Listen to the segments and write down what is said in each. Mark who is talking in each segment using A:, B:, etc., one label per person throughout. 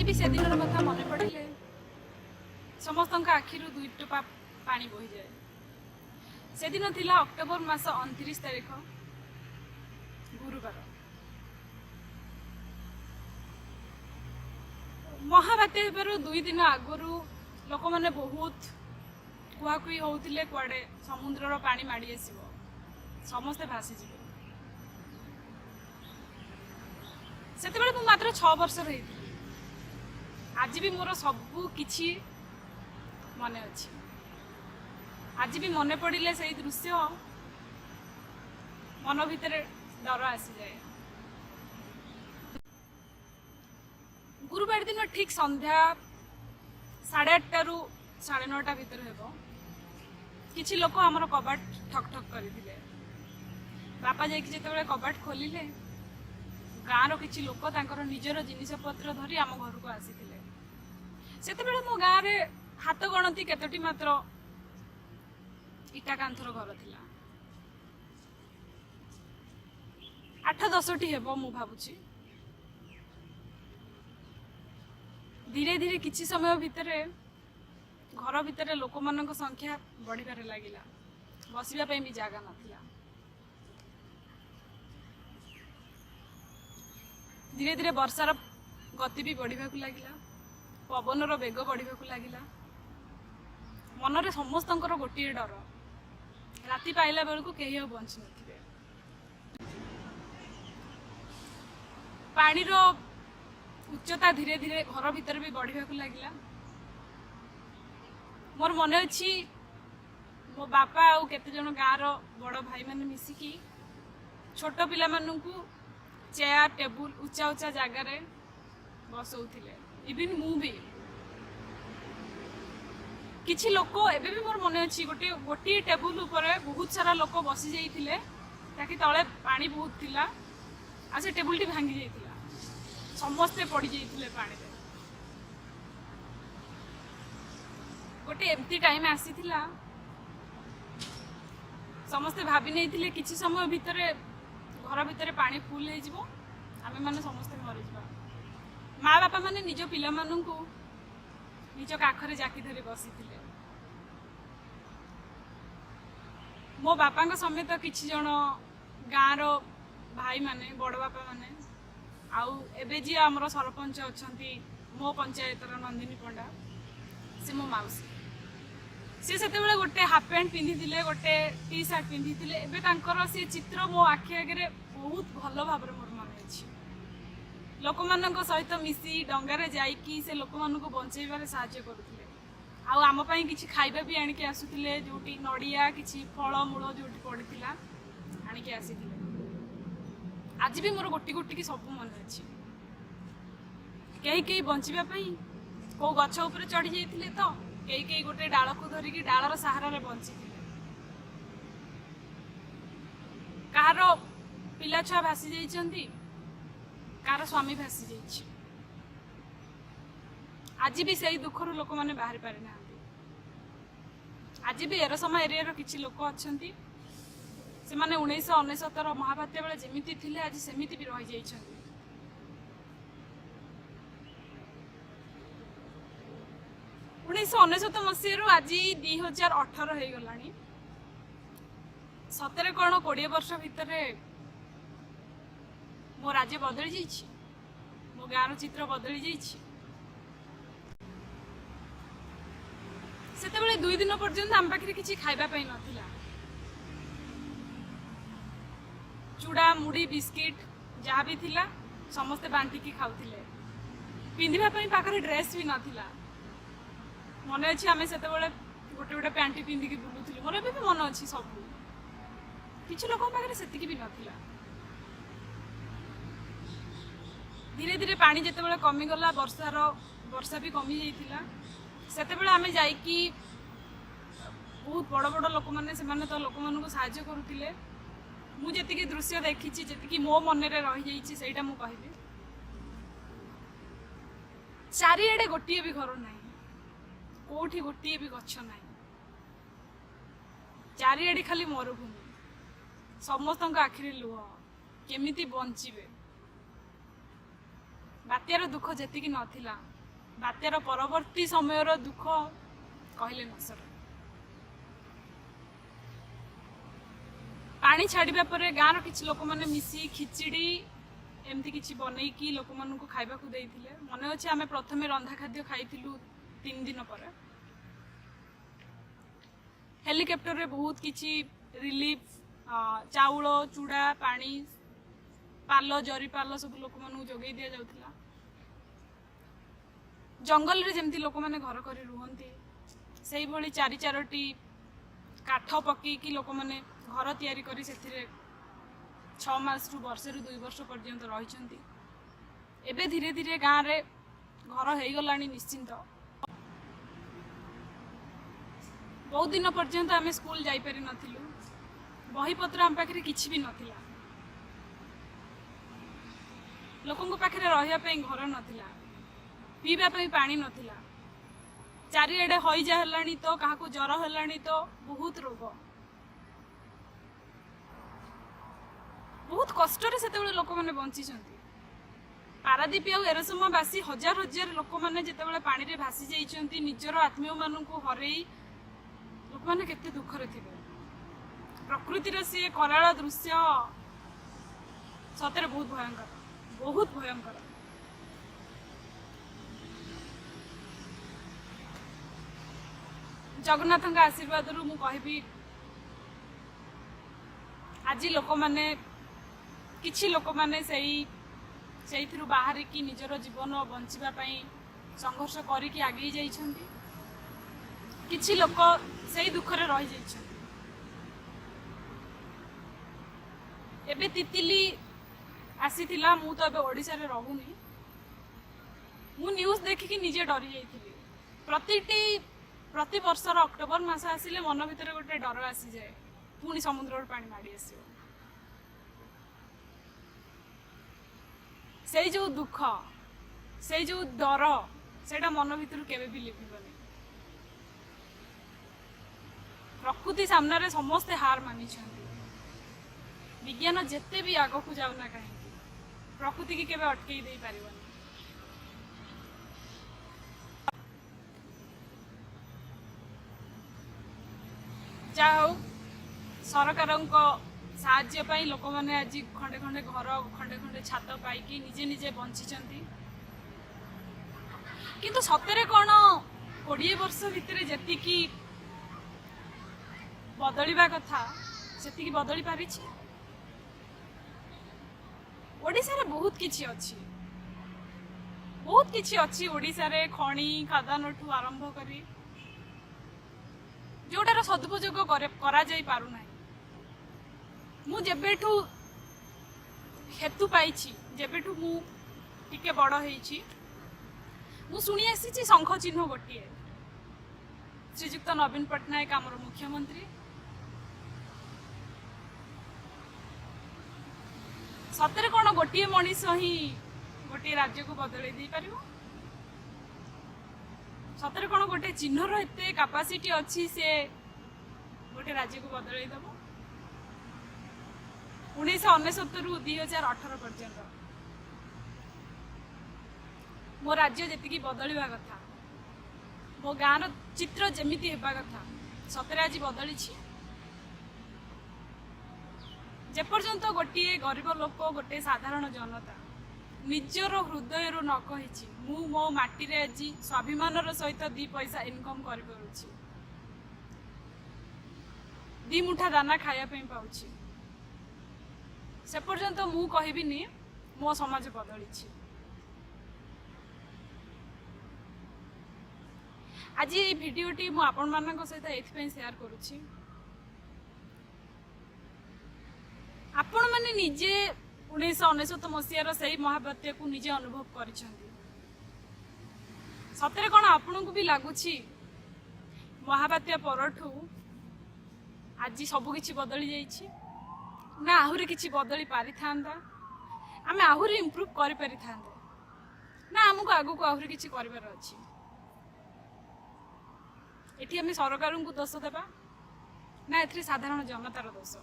A: ବି ସେଦିନର କଥା ମନେ ପଡ଼ିଲେ ସମସ୍ତଙ୍କ ଆଖିରୁ ଦୁଇ ଟୋପା ପାଣି ବୋହିଯାଏ। ସେଦିନ ଥିଲା ଅକ୍ଟୋବର ମାସ 29 ତାରିଖ, ଗୁରୁବାର। ମହାବାତ୍ୟା ହେବାରୁ 2 ଦିନ ଆଗରୁ ଲୋକମାନେ ବହୁତ କୁହାକୁହି ହଉଥିଲେ, କୁଆଡ଼େ ସମୁଦ୍ରର ପାଣି ମାଡ଼ି ଆସିବ, ସମସ୍ତେ ଭାସିଯିବେ। ସେତେବେଳେ ମୁଁ ମାତ୍ର 6 ବର୍ଷର ହେଇଥିଲି। ଆଜି ବି ମୋର ସବୁ କିଛି ମନେ ଅଛି। ଆଜି ବି ମନେ ପଡ଼ିଲେ ସେଇ ଦୃଶ୍ୟ ମନ ଭିତରେ ଡର ଆସିଯାଏ। ଗୁରୁବାର ଦିନ ଠିକ୍ ସନ୍ଧ୍ୟା 8:30ରୁ 9:30 ଭିତରେ ହେବ, କିଛି ଲୋକ ଆମର କବାଟ ଠକ୍ ଠକ୍ କରିଥିଲେ। ବାପା ଯାଇକି ଯେତେବେଳେ କବାଟ ଖୋଲିଲେ, ଗାଁର କିଛି ଲୋକ ତାଙ୍କର ନିଜର ଜିନିଷପତ୍ର ଧରି ଆମ ଘରକୁ ଆସିଥିଲେ। ସେତେବେଳେ ମୋ ଗାଁରେ ହାତ ଗଣତି କେତୋଟି ମାତ୍ର ଇଟା କାନ୍ଥର ଘର ଥିଲା। 8-10ଟି ହେବ ମୁଁ ଭାବୁଛି। ଧୀରେ ଧୀରେ କିଛି ସମୟ ଭିତରେ ଘର ଭିତରେ ଲୋକମାନଙ୍କ ସଂଖ୍ୟା ବଢ଼ିବାରେ ଲାଗିଲା। ବସିବା ପାଇଁ ବି ଜାଗା ନଥିଲା। ଧୀରେ ଧୀରେ ବର୍ଷାର ଗତି ବି ବଢ଼ିବାକୁ ଲାଗିଲା, ପବନର ବେଗ ବଢ଼ିବାକୁ ଲାଗିଲା। ମନରେ ସମସ୍ତଙ୍କର ଗୋଟିଏ ଡର, ରାତି ପାଇଲା ବେଳକୁ କେହି ଆଉ ବଞ୍ଚି ନଥିବେ। ପାଣିର ଉଚ୍ଚତା ଧୀରେ ଧୀରେ ଘର ଭିତରେ ବି ବଢ଼ିବାକୁ ଲାଗିଲା। ମୋର ମନେ ଅଛି, ମୋ ବାପା ଆଉ କେତେଜଣ ଗାଁର ବଡ଼ ଭାଇମାନେ ମିଶିକି ଛୋଟ ପିଲାମାନଙ୍କୁ ଚେୟାର, ଟେବୁଲ, ଉଚ୍ଚା ଉଚ୍ଚା ଜାଗାରେ ବସଉଥିଲେ। ଇଭିନ୍ ମୁଁ ବି। କିଛି ଲୋକ, ଏବେ ବି ମୋର ମନେ ଅଛି, ଗୋଟିଏ ଗୋଟିଏ ଟେବୁଲ ଉପରେ ବହୁତ ସାରା ଲୋକ ବସି ଯାଇଥିଲେ, ତାକି ତଳେ ପାଣି ବହୁତ ଥିଲା ଆଉ ସେ ଟେବୁଲଟି ଭାଙ୍ଗି ଯାଇଥିଲା। ସମସ୍ତେ ପଡ଼ି ଯାଇଥିଲେ ପାଣିରେ। ଗୋଟେ ଏମିତି ଟାଇମ୍ ଆସିଥିଲା, ସମସ୍ତେ ଭାବି ନେଇଥିଲେ କିଛି ସମୟ ଭିତରେ ଘର ଭିତରେ ପାଣି ଫୁଲ ହେଇଯିବ, ଆମେମାନେ ସମସ୍ତେ ମରିଯିବା। ମା ବାପା ମାନେ ନିଜ ପିଲାମାନଙ୍କୁ ନିଜ କାଖରେ ଜାକି ଧରି ବସିଥିଲେ। ମୋ ବାପାଙ୍କ ସମେତ କିଛି ଜଣ ଗାଁର ଭାଇମାନେ, ବଡ଼ ବାପା ମାନେ ଆଉ ଏବେ ଯିଏ ଆମର ସରପଞ୍ଚ ଅଛନ୍ତି ମୋ ପଞ୍ଚାୟତର, ନନ୍ଦିନୀ ପଣ୍ଡା, ସେ ମୋ ମାଉସୀ। ସେ ସେତେବେଳେ ଗୋଟେ ହାଫ୍ ପ୍ୟାଣ୍ଟ ପିନ୍ଧିଥିଲେ, ଗୋଟେ ଟି ସାର୍ଟ ପିନ୍ଧିଥିଲେ। ଏବେ ତାଙ୍କର ସେ ଚିତ୍ର ମୋ ଆଖି ଆଗରେ ବହୁତ ଭଲ ଭାବରେ ମୋର ମନେ ଅଛି। ଲୋକମାନଙ୍କ ସହିତ ମିଶି ଡଙ୍ଗାରେ ଯାଇକି ସେ ଲୋକମାନଙ୍କୁ ବଞ୍ଚେଇବାରେ ସାହାଯ୍ୟ କରୁଥିଲେ ଆଉ ଆମ ପାଇଁ କିଛି ଖାଇବା ବି ଆଣିକି ଆସୁଥିଲେ। ଯୋଉଠି ନଡ଼ିଆ, କିଛି ଫଳମୂଳ ଯୋଉଠି ପଡ଼ିଥିଲା, ଆଣିକି ଆସିଥିଲେ। ଆଜି ବି ମୋର ଗୋଟି ଗୋଟିକି ସବୁ ମନେ ଅଛି। କେହି କେହି ବଞ୍ଚିବା ପାଇଁ କୋଉ ଗଛ ଉପରେ ଚଢ଼ି ଯାଇଥିଲେ ତ କେହି କେହି ଗୋଟେ ଡାଳକୁ ଧରିକି ଡାଳର ସାହାରାରେ ବଞ୍ଚିଥିଲେ। କାହାର ପିଲା ଛୁଆ ଭାସି ଯାଇଛନ୍ତି, କାହାର ସ୍ୱାମୀ ଭାସି ଯାଇଛି। ଆଜି ବି ସେଇ ଦୁଃଖରୁ ଲୋକମାନେ ବାହାରି ପାରିନାହାନ୍ତି। ଆଜି ବି ଏରସମା ଏରିଆର କିଛି ଲୋକ ଅଛନ୍ତି, ସେମାନେ 1999ର ମହାବାତ୍ୟା ବେଳେ ଯେମିତି ଥିଲେ, ଆଜି ସେମିତି ବି ରହିଯାଇଛନ୍ତି। 1999 ମସିହାରୁ ଆଜି 2018 ହେଇଗଲାଣି। ସତରେ କ'ଣ 20 ବର୍ଷ ଭିତରେ ମୋ ରାଜ୍ୟ ବଦଳି ଯାଇଛି? ମୋ ଗାଁର ଚିତ୍ର ବଦଳି ଯାଇଛି? ସେତେବେଳେ 2 ଦିନ ପର୍ଯ୍ୟନ୍ତ ଆମ ପାଖରେ କିଛି ଖାଇବା ପାଇଁ ନଥିଲା। ଚୁଡ଼ା, ମୁଢ଼ି, ବିସ୍କିଟ ଯାହା ବି ଥିଲା, ସମସ୍ତେ ବାଣ୍ଟିକି ଖାଉଥିଲେ। ପିନ୍ଧିବା ପାଇଁ ପାଖରେ ଡ୍ରେସ୍ ବି ନଥିଲା। ମନେ ଅଛି, ଆମେ ସେତେବେଳେ ଗୋଟେ ଗୋଟେ ପ୍ୟାଣ୍ଟି ପିନ୍ଧିକି ବୁଲୁଥିଲୁ। ମୋର ଏବେ ବି ମନେ ଅଛି ସବୁ। କିଛି ଲୋକଙ୍କ ପାଖରେ ସେତିକି ବି ନଥିଲା। ଧୀରେ ଧୀରେ ପାଣି ଯେତେବେଳେ କମିଗଲା, ବର୍ଷା ବି କମି ଯାଇଥିଲା, ସେତେବେଳେ ଆମେ ଯାଇକି ବହୁତ ବଡ଼ ବଡ଼ ଲୋକମାନେ, ସେମାନେ ତ ଲୋକମାନଙ୍କୁ ସାହାଯ୍ୟ କରୁଥିଲେ। ମୁଁ ଯେତିକି ଦୃଶ୍ୟ ଦେଖିଛି, ଯେତିକି ମୋ ମନରେ ରହିଯାଇଛି, ସେଇଟା ମୁଁ କହିବି। ଚାରିଆଡ଼େ ଗୋଟିଏ ବି ଘର ନାହିଁ, କୋଉଠି ଗୋଟିଏ ବି ଗଛ ନାହିଁ। ଚାରିଆଡ଼େ ଖାଲି ମରୁଭୂମି। ସମସ୍ତଙ୍କ ଆଖିରେ ଲୁହ, କେମିତି ବଞ୍ଚିବେ। ବାତ୍ୟାର ଦୁଃଖ ଯେତିକି ନଥିଲା, ବାତ୍ୟାର ପରବର୍ତ୍ତୀ ସମୟର ଦୁଃଖ କହିଲେ ନ ସରେ। ପାଣି ଛାଡ଼ିବା ପରେ ଗାଁର କିଛି ଲୋକମାନେ ମିଶି ଖିଚିଡ଼ି ଏମିତି କିଛି ବନେଇକି ଲୋକମାନଙ୍କୁ ଖାଇବାକୁ ଦେଇଥିଲେ। ମନେ ଅଛି, ଆମେ ପ୍ରଥମେ ରନ୍ଧା ଖାଦ୍ୟ ଖାଇଥିଲୁ 3 ଦିନ ପରେ। ହେଲିକପ୍ଟରରେ ବହୁତ କିଛି ରିଲିଫ, ଚାଉଳ, ଚୁଡ଼ା, ପାଣି, ପାଲ, ଜରି ପାଲ ସବୁ ଲୋକମାନଙ୍କୁ ଯୋଗେଇ ଦିଆଯାଉଥିଲା। ଜଙ୍ଗଲରେ ଯେମିତି ଲୋକମାନେ ଘର କରି ରୁହନ୍ତି, ସେଇଭଳି ଚାରି ଚାରୋଟି କାଠ ପକେଇକି ଲୋକମାନେ ଘର ତିଆରି କରି ସେଥିରେ 6 ମାସରୁ ବର୍ଷେରୁ 2 ବର୍ଷ ପର୍ଯ୍ୟନ୍ତ ରହିଛନ୍ତି। ଏବେ ଧୀରେ ଧୀରେ ଗାଁରେ ଘର ହେଇଗଲାଣି ନିଶ୍ଚିନ୍ତ। ବହୁତ ଦିନ ପର୍ଯ୍ୟନ୍ତ ଆମେ ସ୍କୁଲ ଯାଇପାରି ନଥିଲୁ। ବହିପତ୍ର ଆମ ପାଖରେ କିଛି ବି ନଥିଲା। ଲୋକଙ୍କ ପାଖରେ ରହିବା ପାଇଁ ଘର ନଥିଲା, ପିଇବା ପାଇଁ ପାଣି ନଥିଲା। ଚାରିଆଡ଼େ ହଇଜା ହେଲାଣି ତ କାହାକୁ ଜ୍ୱର ହେଲାଣି ତ ବହୁତ ରୋଗ। ବହୁତ କଷ୍ଟରେ ସେତେବେଳେ ଲୋକମାନେ ବଞ୍ଚିଛନ୍ତି। ପାରାଦୀପ ଆଉ ଏରସମା ବାସୀ ହଜାର ହଜାର ଲୋକମାନେ ଯେତେବେଳେ ପାଣିରେ ଭାସି ଯାଇଛନ୍ତି, ନିଜର ଆତ୍ମୀୟମାନଙ୍କୁ ହରେଇ ଲୋକମାନେ କେତେ ଦୁଃଖରେ ଥିବେ। ପ୍ରକୃତିର ସିଏ କରାଳ ଦୃଶ୍ୟ ସତରେ ବହୁତ ଭୟଙ୍କର, ବହୁତ ଭୟଙ୍କର। ଜଗନ୍ନାଥଙ୍କ ଆଶୀର୍ବାଦରୁ ମୁଁ କହିବି, ଆଜି ଲୋକମାନେ, କିଛି ଲୋକମାନେ ସେଇଥିରୁ ବାହାରିକି ନିଜର ଜୀବନ ବଞ୍ଚିବା ପାଇଁ ସଂଘର୍ଷ କରିକି ଆଗେଇ ଯାଇଛନ୍ତି। କିଛି ଲୋକ ସେଇ ଦୁଃଖରେ ରହିଯାଇଛନ୍ତି। ଏବେ ତିତିଲି ଆସିଥିଲା। ମୁଁ ତ ଏବେ ଓଡ଼ିଶାରେ ରହୁନି। ମୁଁ ନ୍ୟୁଜ୍ ଦେଖିକି ନିଜେ ଡରି ଯାଇଥିଲି। ପ୍ରତିବର୍ଷର ଅକ୍ଟୋବର ମାସ ଆସିଲେ ମନ ଭିତରେ ଗୋଟେ ଡର ଆସିଯାଏ, ପୁଣି ସମୁଦ୍ରରୁ ପାଣି ମାଡ଼ି ଆସିବ। ସେଇ ଯୋଉ ଦୁଃଖ, ସେଇ ଯୋଉ ଡର, ସେଇଟା ମନ ଭିତରୁ କେବେ ବି ଲିଭିବନି। ପ୍ରକୃତି ସାମ୍ନାରେ ସମସ୍ତେ ହାର ମାନିଛନ୍ତି। ବିଜ୍ଞାନ ଯେତେ ବି ଆଗକୁ ଯାଉନା କାହିଁକି, ପ୍ରକୃତିକି କେବେ ଅଟକେଇ ଦେଇପାରିବନି। ଯାହା ହଉ, ସରକାରଙ୍କ ସାହାଯ୍ୟ ପାଇଁ ଲୋକମାନେ ଆଜି ଖଣ୍ଡେ ଖଣ୍ଡେ ଘର, ଖଣ୍ଡେ ଖଣ୍ଡେ ଛାତ ପାଇକି ନିଜେ ନିଜେ ବଞ୍ଚିଛନ୍ତି। କିନ୍ତୁ ସତରେ କ'ଣ 20 ବର୍ଷ ଭିତରେ ଯେତିକି ବଦଳିବା କଥା, ସେତିକି ବଦଳି ପାରିଛି? ଓଡ଼ିଶାରେ ବହୁତ କିଛି ଅଛି, ବହୁତ କିଛି ଅଛି ଓଡ଼ିଶାରେ, ଖଣି ଖାଦାନଠୁ ଆରମ୍ଭ କରି, ଯୋଉଟାର ସଦୁପଯୋଗ କରାଯାଇ ପାରୁନାହିଁ। ମୁଁ ଯେବେଠୁ ହେତୁ ପାଇଛି, ଯେବେଠୁ ମୁଁ ଟିକେ ବଡ଼ ହେଇଛି, ମୁଁ ଶୁଣି ଆସିଛି ଶଙ୍ଖ ଚିହ୍ନ ଗୋଟିଏ, ଶ୍ରୀଯୁକ୍ତ ନବୀନ ପଟ୍ଟନାୟକ ଆମର ମୁଖ୍ୟମନ୍ତ୍ରୀ। ସତରେ କ'ଣ ଗୋଟିଏ ମଣିଷ ହିଁ ଗୋଟିଏ ରାଜ୍ୟକୁ ବଦଳେଇ ଦେଇପାରିବ? ସତରେ କ'ଣ ଗୋଟେ ଚିହ୍ନର ଏତେ କାପାସିଟି ଅଛି, ସେ ଗୋଟେ ରାଜ୍ୟକୁ ବଦଳେଇ ଦେବ? 1999ରୁ 2018 ପର୍ଯ୍ୟନ୍ତ ମୋ ରାଜ୍ୟ ଯେତିକି ବଦଳିବା କଥା, ମୋ ଗାଁର ଚିତ୍ର ଯେମିତି ହେବା କଥା, ସତରେ ଆଜି ବଦଳିଛି? ଯେପର୍ଯ୍ୟନ୍ତ ଗୋଟିଏ ଗରିବ ଲୋକ, ଗୋଟେ ସାଧାରଣ ଜନତା ନିଜର ହୃଦୟରୁ ନ କହିଛି, ମୁଁ ମୋ ମାଟିରେ ଆଜି ସ୍ୱାଭିମାନର ସହିତ ଦି ପଇସା ଇନକମ୍ କରିପାରୁଛି, ଦି ମୁଠା ଦାନା ଖାଇବା ପାଇଁ ପାଉଛି, ସେ ପର୍ଯ୍ୟନ୍ତ ମୁଁ କହିବିନି ମୋ ସମାଜ ବଦଳିଛି। ଆଜି ଏଇ ଭିଡ଼ିଓଟି ମୁଁ ଆପଣମାନଙ୍କ ସହିତ ଏଇଥିପାଇଁ ସେୟାର କରୁଛି, ଆପଣମାନେ ନିଜେ 1999 ମସିହାର ସେଇ ମହାବାତ୍ୟାକୁ ନିଜେ ଅନୁଭବ କରିଛନ୍ତି। ସତରେ କ'ଣ ଆପଣଙ୍କୁ ବି ଲାଗୁଛି ମହାବାତ୍ୟା ପରଠୁ ଆଜି ସବୁ କିଛି ବଦଳି ଯାଇଛି, ନା ଆହୁରି କିଛି ବଦଳି ପାରିଥାନ୍ତା, ଆମେ ଆହୁରି ଇମ୍ପ୍ରୁଭ୍ କରିପାରିଥାନ୍ତେ, ନା ଆମକୁ ଆଗକୁ ଆହୁରି କିଛି କରିବାର ଅଛି? ଏଠି ଆମେ ସରକାରଙ୍କୁ ଦୋଷ ଦେବା ନା ଏଥିରେ ସାଧାରଣ ଜନତାର ଦୋଷ?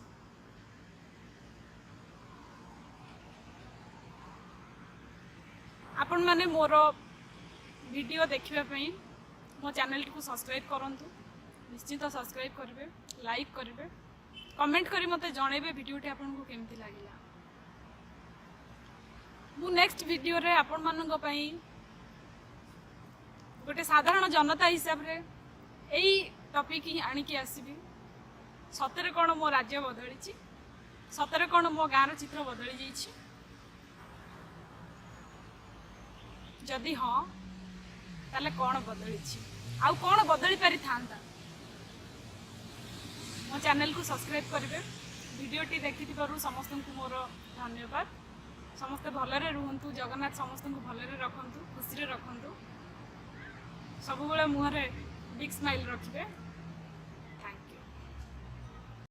A: ଆପଣମାନେ ମୋର ଭିଡ଼ିଓ ଦେଖିବା ପାଇଁ ମୋ ଚ୍ୟାନେଲଟିକୁ ସବସ୍କ୍ରାଇବ୍ କରନ୍ତୁ। ନିଶ୍ଚିତ ସବସ୍କ୍ରାଇବ୍ କରିବେ, ଲାଇକ୍ କରିବେ, କମେଣ୍ଟ କରି ମୋତେ ଜଣାଇବେ ଭିଡ଼ିଓଟି ଆପଣଙ୍କୁ କେମିତି ଲାଗିଲା। ମୁଁ ନେକ୍ସଟ ଭିଡ଼ିଓରେ ଆପଣମାନଙ୍କ ପାଇଁ ଗୋଟେ ସାଧାରଣ ଜନତା ହିସାବରେ ଏଇ ଟପିକ୍ ହିଁ ଆଣିକି ଆସିବି। ସତରେ କ'ଣ ମୋ ରାଜ୍ୟ ବଦଳିଛି? ସତରେ କ'ଣ ମୋ ଗାଁର ଚିତ୍ର ବଦଳି ଯାଇଛି? ଯଦି ହଁ, ତାହେଲେ କ'ଣ ବଦଳିଛି ଆଉ କ'ଣ ବଦଳି ପାରିଥାନ୍ତା? ମୋ ଚ୍ୟାନେଲକୁ ସବସ୍କ୍ରାଇବ୍ କରିବେ। ଭିଡ଼ିଓଟି ଦେଖିଥିବାରୁ ସମସ୍ତଙ୍କୁ ମୋର ଧନ୍ୟବାଦ। ସମସ୍ତେ ଭଲରେ ରୁହନ୍ତୁ। ଜଗନ୍ନାଥ ସମସ୍ତଙ୍କୁ ଭଲରେ ରଖନ୍ତୁ, ଖୁସିରେ ରଖନ୍ତୁ, ସବୁବେଳେ ମୁହଁରେ ବିଗ୍ ସ୍ମାଇଲ୍ ରଖିବେ।